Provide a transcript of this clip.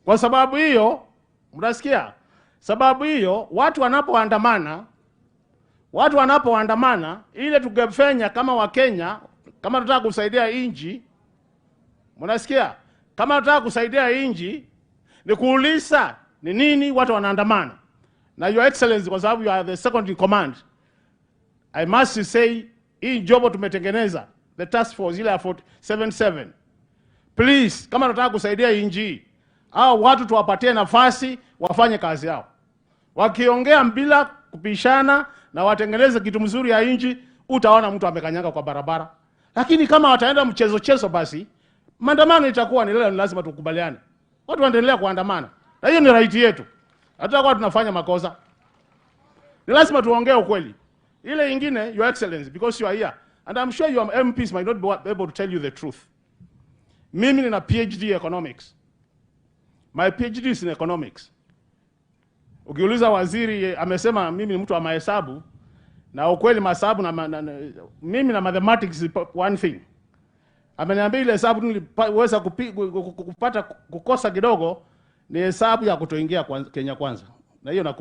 Kwa sababu hiyo, mnasikia? Sababu hiyo watu wanapoandamana, ile tungefanya kama Wakenya, kama tunataka kusaidia inji, mnasikia? Kama tunataka kusaidia inji ni kuuliza ni nini watu wanaandamana. Na Your Excellency, kwa sababu you are the second in command, I must say hii jopo tumetengeneza, the task force ile ya 77, please, kama tunataka kusaidia inji, hao watu tuwapatie nafasi wafanye kazi yao, wakiongea bila kupishana na watengeneze kitu mzuri ya inji, utaona mtu amekanyaga kwa barabara. Lakini kama wataenda mchezo chezo, basi maandamano itakuwa ni leo, ni lazima tukubaliane, watu waendelea kuandamana, na hiyo ni right yetu. Hatutakuwa tunafanya makosa, ni lazima tuongee ukweli. Ile ingine, Your Excellency, because you are here and I'm sure your MPs might not be able to tell you the truth. Mimi nina PhD economics. My PhD is in economics. Ukiuliza waziri, amesema mimi ni mtu wa mahesabu, na ukweli mahesabu na mimi na mathematics is one thing. Ameniambia ile hesabu niliweza kupata kukosa kidogo ni hesabu ya kutoingia Kenya Kwanza, na hiyo na